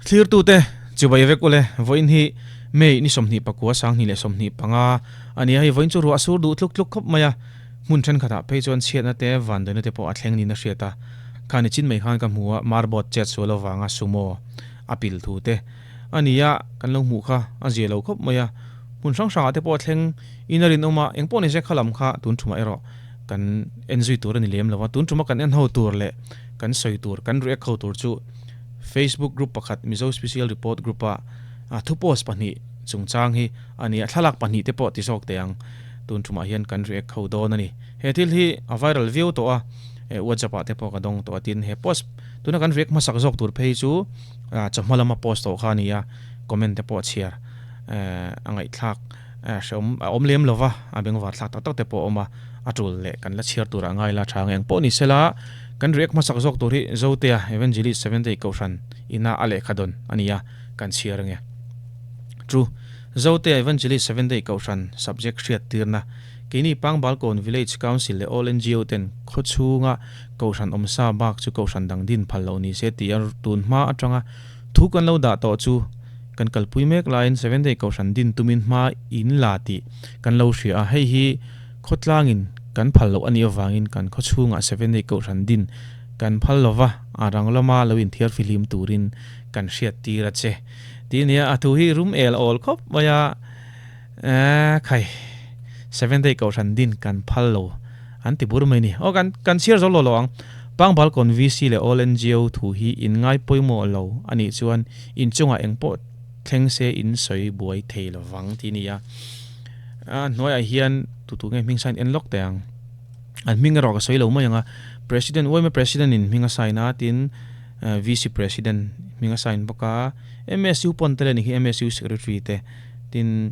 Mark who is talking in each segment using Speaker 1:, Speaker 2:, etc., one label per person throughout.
Speaker 1: Thlirtute chibai vek ule, vawiin hi May ni 29 2025 a ni a, hei vawiin chu ruah a sur duh tluk tluk khawp mai a, hmun thenkhatah phei chuan chhiatna te vanduaina te pawh a thleng niin a hriat a, khani chin mai khan ka hmu a, marbot chet sual avanga sumo a pil thu te a ni a, kan lo hmuh kha a zia lo khawp mai a, hmun hrang hrangah te pawh a thleng in a rinawm a, engpawh ni se kha lam kha tun thumah erawh kan en zui tur a ni lem lo a, tun thuma kan en ho tur leh kan sawi tur, kan react ho tur chu Facebook group pakhat Mizo Special Report Group a thu post pahnih chungchang hi a ni a, thlalak pahnih te pawh ti zawk teh ang, tun thumah hian kan react ho dawn a ni. He thil hi a viral viau tawh a, WhatsApp ah te pawh ka dawng tawh a, tin he post tuna kan react hmasak zawk tur phei chu chawhma lama post tawh kha a ni a, comment te pawh chhiar a ngaihthlak hreawm a awm lem lova, a bengvar thlak tak tak te pawh a awm a, a tul leh kan la chhiar turah ngai la tha ang eng pawh ni sela, kan react hmasak zawk tur hi Zotea Evangelist Seventh Day Kohhran ina a lehkha dawn a ni a, kan chhiar ange. Chu Zotea Evangelist Seventh Day Kohhran subject hriat tirna keini Pangbalkawn Village Council leh All NGO ten khawchhunga Kohhran awmsa bak chu Kohhran dang din phal loh ni se tia tun hma atanga thu kan lo dah tawh chu kan kalpui mek laiin Seventh Day Kohhran din tumin hma in la tih kan lo hria a, hei hi khawtlangin kan phal loh a nih avangin kan khawchhungah Seventh Day Kohhran din kan phal lova, a rang lama lo inthiar fihlim turin kan hriat tir a che tih a nia, a thu hi rum el awl khawp mai a, khai Seventh Day Kohhran din kan phal lo an ti bur mai a ni. Aw kan kan chhiar zo lo lo ang. Pangbalkawn VC leh All NGO thu hi in ngai pawimawh lo a nih chuan in chungah eng pawh thleng se in sawi buai thei lo vang tih a ni a. A hnuaiah hian tutu nge hming sign en lawk teh ang. An hming erawh ka sawi lo mai ang a. President uaima President in hming a sign a tin VC President hming a sign bawk a. MSU pawn te leh ni khi MSU Secretary te tin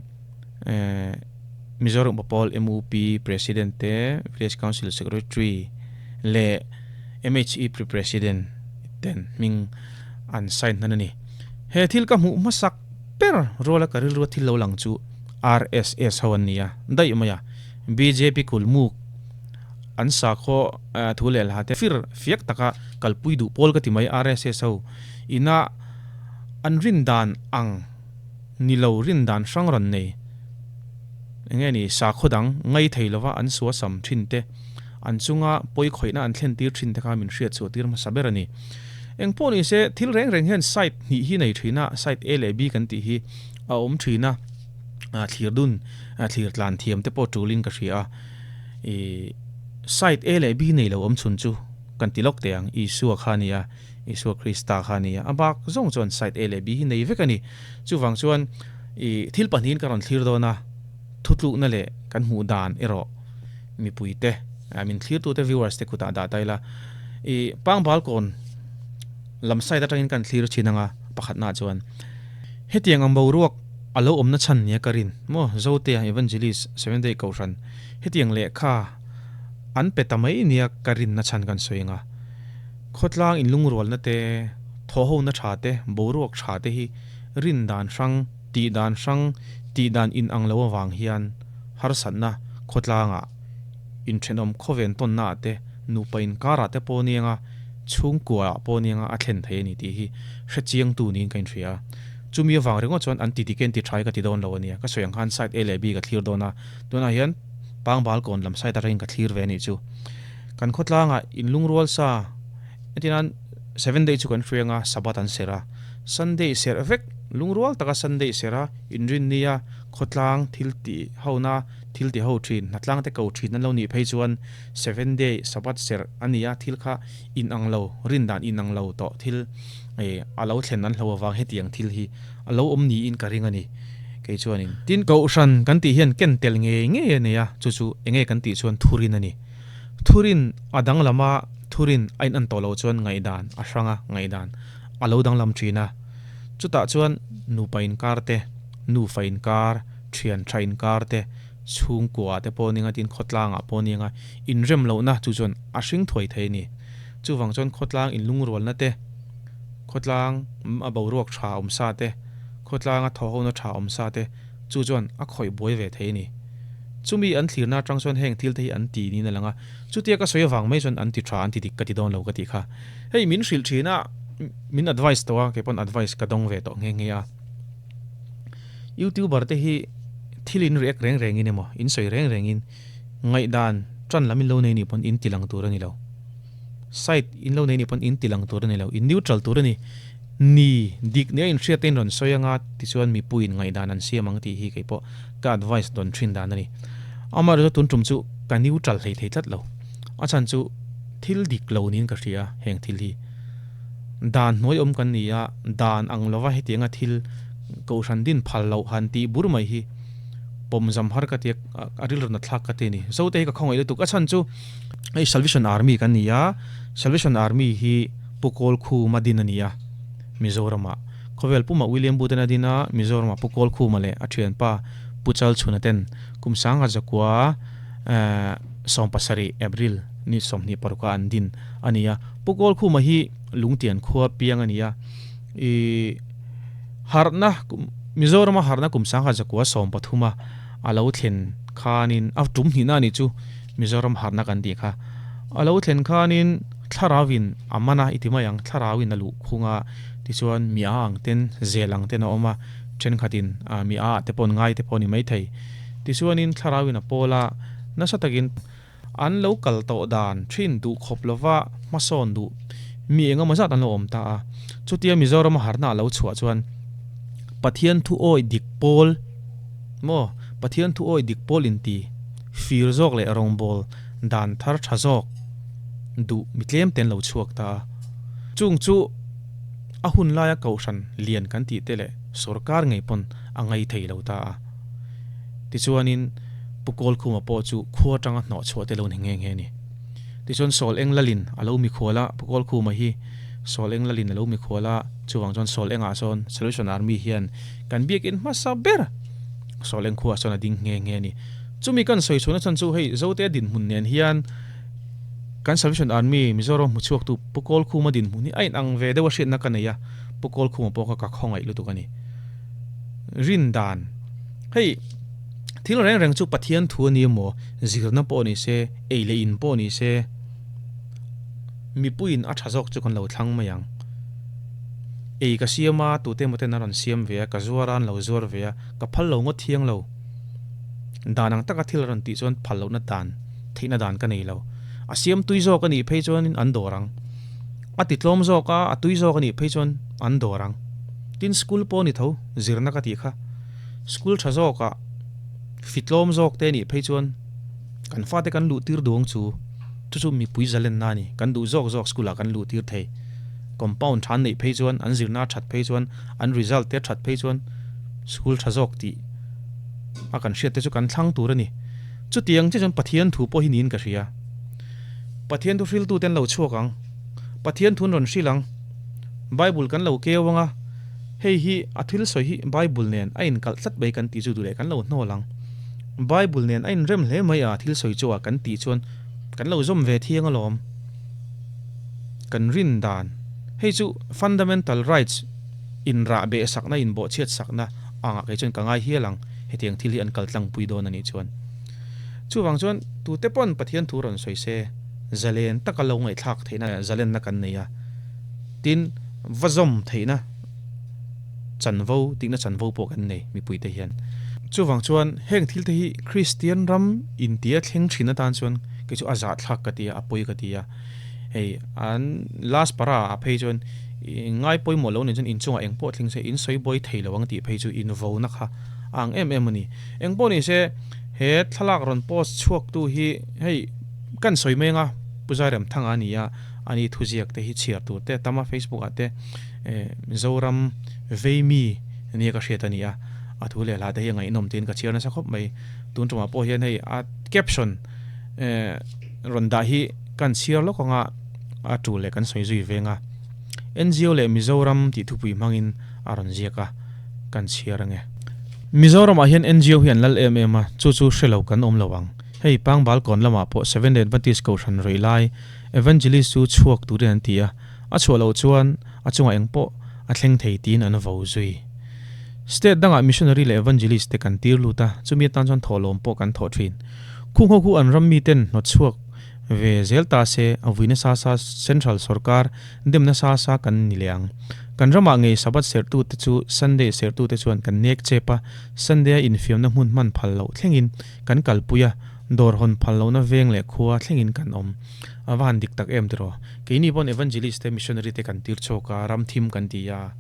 Speaker 1: Mizoram Upa Pawl MUP President te, Village Council Secretary leh MHEP President ten hming an sign hnan a ni. He thil ka hmuh hmasak ber ruala ka rilrua thil lo lang chu RSS ho an ni a, daih mai a, bjp kulmuk an sakhaw thu leh hla te fir fiak taka kalpui duh pawl ka ti mai RSS ho ina an rindan ang Ni lo rin dan hrang rawn nei. Enge ni, sakhaw dang ngai thei lova an suasam thin te, an chunga pawi khawihna an thlen tir thin te kha min hriat chhuah tir hmasa ber a ni. Eng pawh ni se, thil reng reng hian side hnih hi nei thin a, side A leh B kan tih hi a awm thin a, thlir dun, thlir tlan thiam te pawh tulin ka hria a. I side A leh B nei lo awm chhun chu kan ti lawk teh ang, Isua kha a ni a. Isua Krista kha a ni a, a bak zawng chuan side A leh B hi nei vek a ni. Chuvang chuan i thil pahnihin ka rawn thlir dawn a, thutlukna leh kan hmuh dan erawh mipuite, min thlirtute viewers te kutah dah ta ila. I Pangbalkawn lam side atangin kan thlir thin anga pakhatnaah chuan hetiang ang boruak a lo awmna chhan nia ka rin maw Zotea Evangelist Seventh Day Kohhran hetiang lehkha an pe ta mai nia ka rinna chhan kan sawi anga. Khawtlang inlungrualna te, thawhhona tha te, boruak tha te hi rin dan hrang, tih dan hrang, tih dan inang lo avang hian harsatna khawtlangah, inthenawm khawven tawnnaah te, nupa inkarah te pawh nianga, chhungkuaah pawh nianga a thlen thei a ni tih hi hre chiangtu niin ka inhria a. Chumi avang ringawt chuan an ti dik e, an ti tha e ka ti dawn lo a nia. Ka sawi ang khan side A leh B ka thlir dawn a, tunah hian Pangbalkawn lam side atangin ka thlir ve a nih chu. Kan khawtlangah inlungrual sa, entirnan Seven Day chu kan hriang a, Sabbath an serh a, Sunday serh vek, lungrual taka Sunday serh a, inrinnia khawtlang thil tih hona thil ti ho thin, hnatlang te ko thin an lo nih phei chuan Seven Day Sabbath serh a ni a, thil kha inang lo, rindan inang lo tawh thil a lo thlen an hlo avang hetiang thil hi a lo awm niin ka ring a ni kei chuanin. Tin, Kohhran kan tih hian ken tel ngei ngei a nei a, chu chu enge kan tih chuan thurin a ni. Thurin a danglam a, thurin a inan tawh loh chuan ngaihdan a hrang a, ngaihdan a lo danglam thin a. Chutah chuan nupa inkar te, nufa inkar, thian tha inkar te, chhungkua te pawh nia tin khawtlangah pawh nia inrem lohna chu chuan a hring thuai thei a ni. Chuvang chuan khawtlang inlungrualna te, khawtlang a boruak tha awm sa te, khawtlanga thawhhona tha awm sa te chu chuan a khawih buai ve thei a ni. Chumi an thlirna atang chuan heng thil te hi an ti niin a lang a, chutia ka sawi avang mai chuan an ti tha an ti dik ka ti dawn lo ka tih kha. Hei min hrilh thin a, min advice tawh a, kei pawn advice ka dawng ve tawh nghe nghe a. Youtuber te hi thil in react reng reng in emaw in sawi reng reng in ngaihdan tan lam in lo nei nih pawn in ti lang tur a ni lo. Side in lo nei nih pawn in ti lang tur a ni lo, in neutral tur a ni. Ni, dik nia in hriat te in rawn sawi anga tichuan mipui in ngaihdan an siam ang tih hi kei pawh ka advice dawn thin dan a ni. Amaherawhchu tun tum chu ka neutral hlei thei tlat lo. A chhan chu thil dik lo niin ka hria heng thil hi. Dan hnuai awm kan ni a, dan ang lova hetianga thil kohhran din phal loh han tih bur mai hi pawm zam har ka ti a, a rilru na thlak ka ti a ni. Zote hi ka khawngaih lutuk. A chhan chu hei Salvation Army kan ni a, Salvation Army hi Pu Kawlkhuma din a ni a, Mizoramah. Khawvel pumah William Booth-a'n a din a, Mizoramah Pu Kawlkhuma leh a thianpa Pu Chalchhuna ten kum sangha zakua 17 April ni 26 an din a ni a. Pu Kawlkhuma hi Lungtian khua piang a ni a, i harhna Mizorama harhna kum sangha zakua 13 a a lo thlen khanin a tum hnihna a nih chu Mizoram harhna kan tih kha a lo thlen khanin thlarauin a man a i ti mai ang, thlarauin a luh khung a, tichuan mi a ang ten zel ang ten a awm a, thenkhatin mi a ah te pawh an ngai te pawh a ni maithei. Tichuanin thlarauin a pawl a, nasa takin an lo kal tawh dan thin duh khawp lova hmasawn duh mi engemaw zat an lo awm ta a. Chutia Mizorama harhna a lo chhuah chuan Pathian thu awi dik pawl maw Pathian thu awi dik pawl inti fir zawk leh rawngbâwl dan thar tha zawk duh mi tlem te an lo chhuak ta a. Chung chu a hun laia kohhran lian kan tih te leh sorkar ngei pawn a ngai thei lo ta a. Tichuanin Pu Kawlkhuma pawh chu khua atanga hnawh chhuah te lo ni nghe nghe a ni. Tichuan Sawl Eng Lalin a lo mikhual a, Pu Kawlkhuma hi Sawl Eng Lalin a lo mikhual a, chuvang chuan Sawl Engah sawn Salvation Army hian kan biakin hmasa ber Sawl Eng khuaah sawn a ding nghe nghe a ni. Chumi kan sawi chhuahna chhan chu hei Zote dinhmun nen hian kan Salvation Army Mizoram hmuchhuaktu Pu Kawlkhuma dinhmun hi a inang ve deuh a hriatna ka nei a, Pu Kawlkhuma pawh kha ka khawngaih lutuk a ni. Rin dan, Hei thil reng reng chu Pathian thu a ni emaw, zirna pawh ni se, ei leh in pawh ni se, mipuiin a tha zawk chu kan lo thlang mai ang. Ei ka siam a, tute emaw ten an rawn siam ve a, ka zuar a, an lo zuar ve a, ka phal lo ngawt thiang lo. Dan ang taka thil a rawn tih chuan phal lohna dan, theihna dan ka nei lo. A siam tui zawk a nih phei chuanin an dawr ang. A ti tlawm zawk a, a tui zawk a nih phei chuan an dawr ang. Tin, school pawh a ni tho, zirna ka tih kha. School tha zawkah fi tlawm zawk te a nih phei chuan kan fate kan luh tir duh ang chu. Chu chu mipui zalenna a ni. Kan duh zawk zawk school ah kan luh tir thei. Compound tha an neih phei chuan, an zirna a that phei chuan, an result te a that phei chuan school tha zawk tih a kan hriat te chu kan thlang tur a ni. Chutiang chiah chuan Pathian thu pawh hi niin ka hria. Pathian thu hriltu te an lo chhuak ang. Pathian thu an rawn hrilh ang. Bible kan lo keu ang a, hei hi a thil sawi hi Bible nen a inkalh tlat mai kan tih chu duh leh kan lo hnawl ang. Bible nen a inrem hle mai a thil sawi chu a kan tih chuan kan lo zawm ve thiang alawm. Kan rin dan. Hei chu fundamental rights inrah beh sakna inbawhchhiat sakna angah kei chuan ka ngai hial ang. Hetiang thil hi an kal tlangpui dawn a nih chuan. Chuvang chuan tute pawn Pathian thu rawn sawi se, zalen taka lo ngaihthlak theihna zalenna kan nei a, tin va zawm theihna chanvo, dikna chanvo pawh kan nei mipuite hian. Chuvang chuan heng thil te hi Kristian ram intia thleng thin atan chuan kei chu a zahthlak ka ti a, a pawi ka ti a. Hei an last para ah phei chuan ngai pawimawh lo nen chuan inchungah eng pawh thleng se in sawi buai thei lo ang tih phei chu invona kha a ang em em a ni. Eng pawh ni se he thlalak rawn post chhuak tu hi hei kan sawi mai anga Pu Zairemthanga a ni a, ani thuziak te hi chhiar tur te a tam a Facebook ah te Mizoram veimi nia ka hriat a ni a, a thu leh hla te hi a ngaihnawm tiin ka chhiar nasa khawp mai. Tun tumah pawh hian hei a caption rawn dah hi kan chhiar lawk anga a tul leh kan sawi zui veng a. NGO leh Mizoram tih thupui hmangin a rawn ziak a, kan chhiar ange. Mizoramah hian NGO hi an lal em em a, chu chu hre lo kan awm lo ang. Hei Pangbal kawn lamah pawh Seventh Day Adventist Kohhran rawih lai Evangelist chu chhuak turin an ti a, a chhuah loh chuan a chungah eng pawh a thleng thei tiin an vo zui. State dangah missionary leh evangelist te kan tir lut a, chumi atan chuan thawhlawm pawh kan thawh thin. Khung ho khu an ram miten hnawt chhuak ve zel ta se a vui nasa sa central sorkar dem nasa sa kan ni leh ang. Kan ramah ngei Sabbath serhtute chu Sunday serhtute chuan kan nek chep a, Sunday a infiamna hmun hman phal loh thlengin kan kalpui a, dawr hawn phal lohna veng leh khua thlengin kan awm. A va han dik tak em tiraw? Keini pawn Evangelist te Missionary te kan tir chawk a, ram thim kan ti a.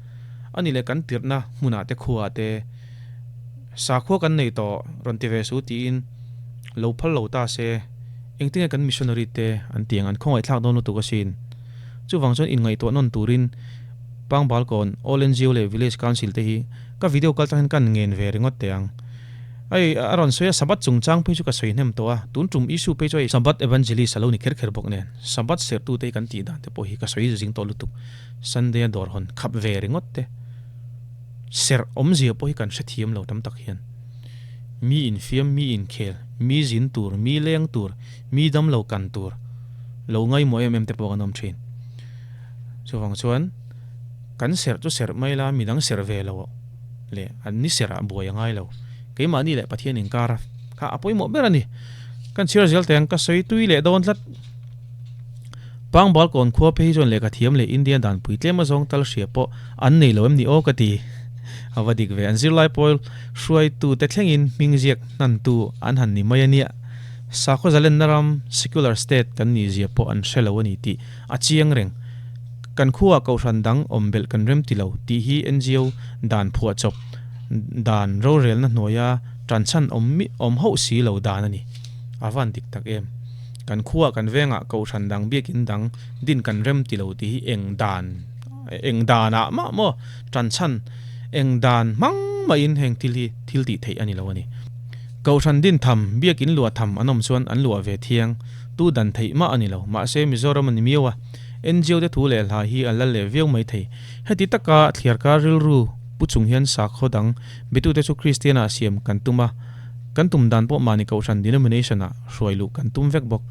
Speaker 1: Ani leh kan tirhna hmunah te khuaah te sakhua kan nei tawh rawn ti ve su tiin lo phal lo ta se, engtinge kan missionary te an ti ang, an khawngaihthlak dawn lutuk asin. Chuvang chuan inngaihtuah nawn turin Pangbalkawn, All NGO leh Village Council te hi ka video kal tang hian ka ngen ve ringawt teh ang. Hei a rawn sawi a, Sabbath chungchang phei chu ka sawi hnem tawh a, tun tum issue phei chu hei Sabbath Evangelist a lo ni kher kher bawk nen, Sabbath serhtute hi kan tih dan te pawh hi ka sawi zing tawh lutuk. Sunday a dawr hawn khap ve ringawt te, serh awmzia pawh hi kan hrethiam lo tam tak hian. Mi infiam, mi inkhel, mi zin tur, mi leng tur, mi damlo kan tur lo ngaihmawh em em te pawh kan awm thin. Chuvang chuan kan serh chu serh mai la, midang serh ve lo leh an ni serh ah buai a ngai lo. Keimahni leh Pathian inkar kha a pawimawh ber a ni. Kan chhiar zel teh ang, ka sawi tui leh dawn tlat. Pangbal kawn khua phei hi chuan lehkha thiam leh India dan pui tlem azawng tal hria pawh an nei lo em ni aw ka ti. A va dik ve, an zirlai pawl hruaitute thlengin hming ziak hnantu an han ni mai a nia. Sakhaw zalenna ram, secular state, kan nih zia pawh an hre lo a ni tih a chiang reng. Kan khuaah kohhran dang awm belh kan rem ti lo tih hi NGO dan phuahchawp dan rorelna hnuaia tanchhan awm awm hauh si lo dan a ni. A van dik tak em. Kan khuaah kan vengah kohhran dang biakin dang din kan rem ti lo tih hi eng dan eng danah mah maw tanchhan eng dan hmang mahin heng thil hi thil tih theih a ni lo a ni. Kohhran din tham, biakin luah tham an awm chuan an luah ve thiang. Tu dan theih mah a ni lo. Mahse Mizoram a ni miau a, NGO te thu leh hla hi a lal leh viau mai thei. Heti taka thliarkar rilru pu chung hian sakhaw dang betute chu Kristian ah siam kan tum a, kan tum dan pawh mahni kohhran denomination ah hruai luh kan tum vek bawk.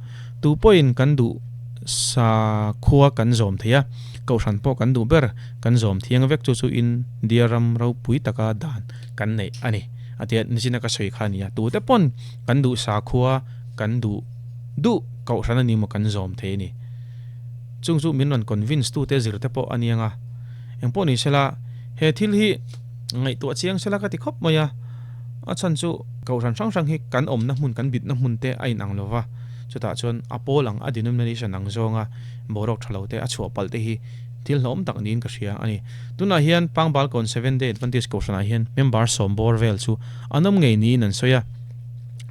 Speaker 1: Tu pawhin kan duh sakhua kan zawm thei a, kohhran pawh kan duh ber kan zawm thiang vek chu chu India ram ropui taka dan kan neih a ni. A tia nichina ka sawi kha a ni a, tute pawn kan duh sakhua kan duh duh kohhran a ni maw kan zawm thei a ni. Chung chu min rawn convince tute zir te pawh a ni ang a, engpawh ni sela he thil hi ngaihtuah chiang sela ka ti khawp mai a, a chhan chu kohhran hrang hrang hi kan awmna hmun kan bitna hmun te a inang lo va, chutah chuan a pawl ang a denomination ang zawnga boruak tha lo te a chhuah palh te hi thil hlawm tak niin ka hria a ni. Tunah hian Pangbalkawn Seventh Day Adventist Kohhranah hian member sawm bawr vel chu an awm ngei niin an sawi a.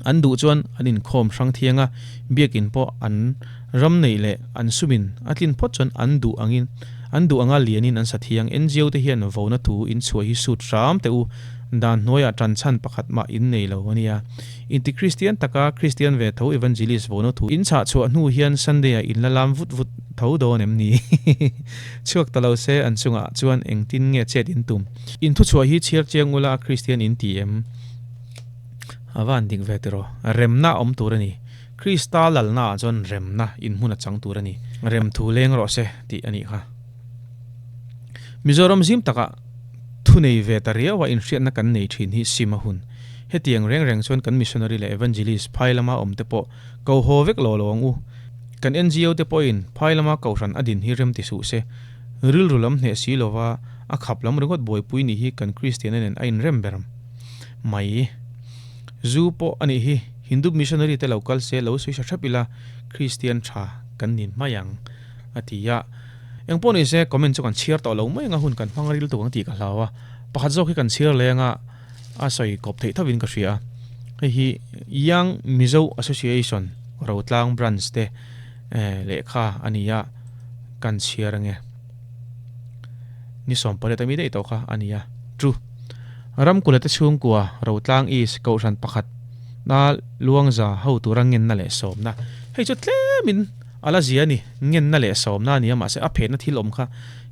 Speaker 1: An duh chuan an inkhawm hrang thiang a, biakin pawh an ram neih leh an sumin a tlin phawt chuan an duh angin an duh anga lianin an sa thiang. NGO te hian vona thu in chhuah hi sut hram teh u, dan hnuaiah tan chhan pakhat mah in nei lo a nia. Inti Kristian taka Kristian ve tho Evangelist vona thu in chhah chhuah hnu hian Sunday ah in la lam vut vut tho dawn em ni? Chhuak ta lo se an chungah chuan engtin nge chet in tum? In thuchhuah hi chhiar chiang ula Kristian in ti em? A va han dik ve tiraw? Remna a awm tur a ni. Krista lalna ah chuan remna in hmun a chang tur a ni. Rem thu leng rawh se tih a nih kha. Mizoram zim takah thu nei ve ta riau a inhriatna kan nei thin hi sim a hun. Hetiang reng reng chuan kan missionary leh evangelist phai lama awm te pawh ko haw vek lo lo ang u. Kan NGO te pawhin phai lama kohhran a din hi rem ti suh se. Rilru lam hneh si lova a khap lam ringawt buaipui nih hi kan Kristiana nen a inrem ber mai. Zu pawh a nih hi. Hindu missionary te lo kal se lo sawi hra hrep ila Kristian tha kan nin mai ang a ti a. Eng pawh ni se comment chu kan chhiar tawh lo mai anga hun kan hmang ril tuk ang tih ka hlau a. Pakhat zawk hi kan chhiar leng a, a sawi kawp theih thovin ka hria a. Hei hi Young Mizo Association Rotlang Branch te lehkha a ni a, kan chhiar ange. Ni 18 ami daih tawh kha a ni a. Chu Ramkula te chhungkua Rotlang East Kohhran pakhat na Luangza ho tura ngenna leh sawmna. Hei chu tlemin a la zia a ni, ngenna leh sawmna a ni a, mahse a phenna thil awm kha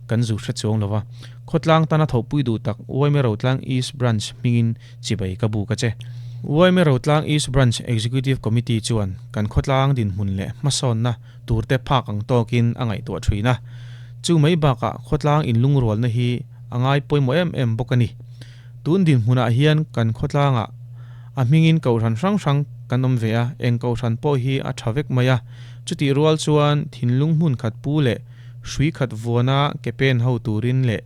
Speaker 1: kan zu hre chuang lo va. Khawtlang tana thawhpui duh tak Uaime Rotlang East Branch hmingin chibai ka buk a che. Uaime Rotlang East Branch Executive Committee chuan kan khawtlang dinhmun leh hmasawnna turte phak ang tawkin a ngaihtuah thin a. Chu mai bakah khawtlang inlungrualna hi a ngai pawimawh em em bawk a ni. Tun dinhmunah hian kan khawtlangah a hmingin kohhran hrang hrang kan awm ve a, eng kohhran pawh hi a tha vek mai a. Chutih rual chuan thinlung hmun khat pu leh hrui khat vuana ke pen ho turin leh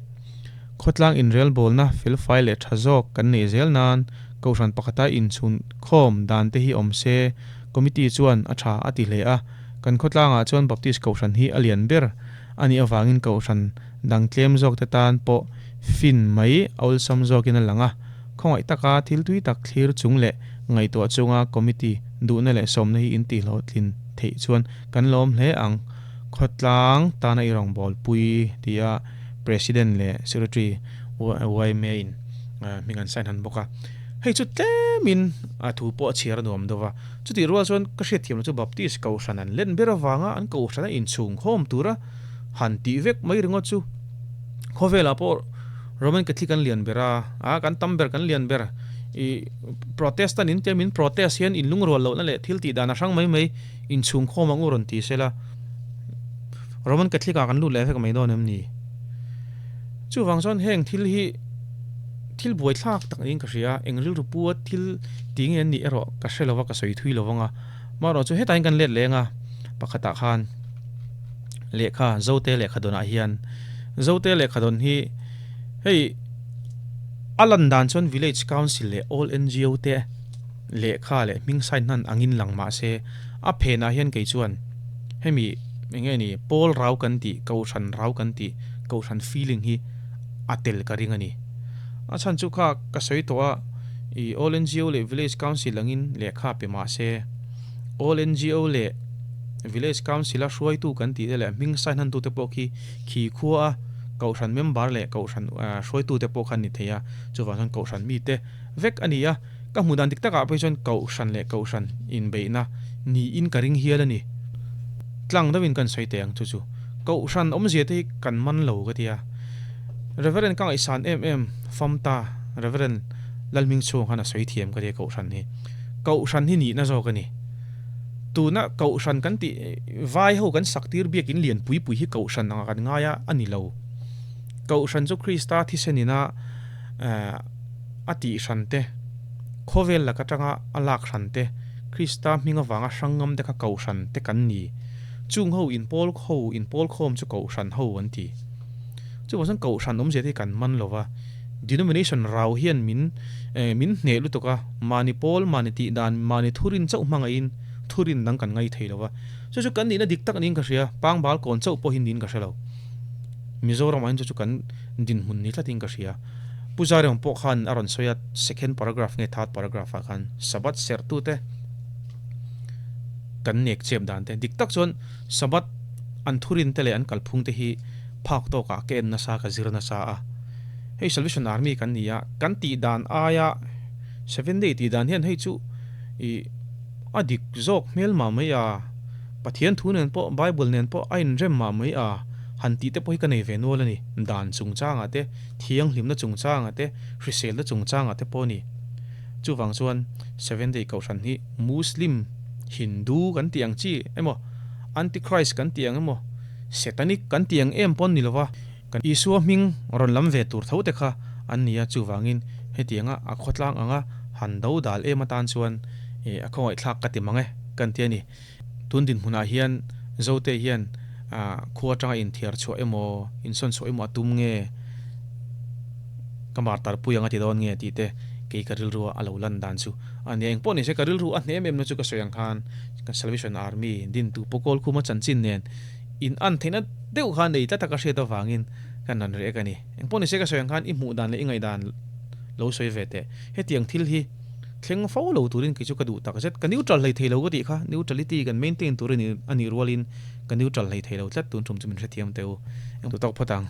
Speaker 1: khawtlang inrelbawlna felfai leh tha zawk kan neih zel nan Kohhran pakhata inchhunkhawm dan te hi awm se Committee chuan a tha a ti hle a. Kan khawtlangah chuan Baptist Kohhran hi a lian ber a nih avangin Kohhran dang tlem zawk te tan pawh fin mai a awlsam zawkin a lang a. Khawngaih taka thil tui tak thlir chung leh ngaihtuah chunga Committee duhna leh sawmna hi in tihhlawhtlin theih chuan kan lawm hle ang. Khawtlang tana i rawngbawlpui tia President leh Secretary yma in hming an sign han bawk a. Hei chu tlemin a thu pawh a chhiar a nuam deuh va. Chutih rual chuan ka hriatthiam loh chu Baptist Kohhran an len ber avanga an Kohhrana inchhungkhawm tura han tih vek mai ringawt chu khawvelah pawh Roman Catholic an lian ber a, a kan tam ber kan lian ber i Protestant in tia min protest hian in lungrual lohna leh thil tih dan a hrang mai mai inchhungkhawm ang u rawn ti sela Roman Catholic ah kan lut leh vek mai dawn em ni? Chuvang chuan heng thil hi thil buaithlak tak niin ka hria, eng rilru pu a thil ti nge an nih erawh ka hre lova ka sawi thui lo vang a, marawh chu hetah hian kan let leng a, pakhatah khan lehkha Zote lehkha dawnah hian Zote lehkha dawn hi hei a lan dan chuan Village Council leh All NGO te lehkha leh hming sign hnan angin lang mah se a phenah hian kei chuan hemi eng nge ni pawl rau kan tih kohhran rau kan tih kohhran feeling hi a tel ka ring a ni. A chhan chu kha ka sawi tawh a i All NGO leh Village Council angin lehkha pe mah se All NGO leh Village Council a hruaitu kan tih te leh hming sign han tute pawh khi khi khua a kohhran member leh kohhran hruaitu te pawh kha an ni thei a, chuvang chuan kohhran mite vek a ni a, ka hmuh dan dik takah phei chuan kohhran leh kohhran inbeihna niin ka ring hial a ni. Tlang deuhin kan sawi teh ang chu chu kohhran awmzia te hi kan man lo ka ti a, Reverend ka ngaihsan em em fam ta Reverend Lalhmingchhung khan a sawi thiam ka ti a kohhran hi kohhran hi nihna zawk a ni. Tuna kohhran kan tih vai ho kan sak tir biakin lian pui pui hi kohhran anga kan ngai a a ni lo. Kohhran chu Krista thisen ina a tih hran te, khawvel lak atanga a lak hran te, Krista hming avanga hrang ngam te kha kohhran te kan ni. Chung ho inpawl ho inpawl khawm chu kohhran ho an ti. Chuvang chuan kohhran awmzia te hi kan man lo va, denomination rau hian min min hneh lutuk a, mahni pawl, mahni tih dan, mahni thurin chauh hmangaihin thurin dang kan ngai thei lo va. Chu chu kan nihna dik tak niin ka hria, pangbal kawn chauh pawh hi niin ka hre lo. Mizoramah hian chu chu kan dinhmun ni tlatin ka hria. Pu Zariang pawh khan a rawn sawi a, second paragraph nge third paragraph ah khan Sabbath serhtute kan nek chep dan te dik tak chuan Sabbath an thurin te leh an kalphung te hi phak tawkah ka en nasa ka zir nasa a, hei Salvation Army kan ni a, kan tih dan aia Seven Day tih dan hian hei chu ih a dik zawk hmel mah mai a, Pathian thu nen pawh Bible nen pawh a inrem mah mai a, han tih te pawh hi ka nei ve nual a ni, dan chungchangah te, thianghlimna chungchangah te, hriselna chungchangah te pawh a ni. Chuvang chuan Seven Day Kohhran hi Muslim, Hindu kan tih ang chi emaw, Antichrist kan tih ang emaw, Setanic kan tih ang em pawn ni lova, kan Isua hming rawn lam ve tur tho te kha an ni a, chuvangin hetianga a khawtlang anga han do dal em atan chuan a khawngaihthlak ka ti mang e kan ti a ni. Tun dinhmunah hian Zote hian khua atanga inthiar chhuah emaw, insawn chhuah emaw a tum nge, ka mar tarpui ang a ti dawn nge tih te kei ka rilrua a lo lan dan chu a nia. Engpawh ni se ka rilru a hne em em na chu ka sawi ang khan kan Salvation Army dintu Pawkawl Khuma chanchin nen in an theihna deuh kha nei tlat a ka hriat avangin kan rawn rek a ni. Engpawh ni se ka sawi ang khan i hmuh dan leh i ngaihdan lo sawi ve teh. Hetiang thil hi thleng fo lo turin kei chu ka duh tak zet. Ka neutral hlei thei lo ka tih kha neutrality kan maintain tur a nih rualin ka neutral hlei thei lo tlat tun tum chu min hrethiam teh u. Eng tu tawk phawt ang.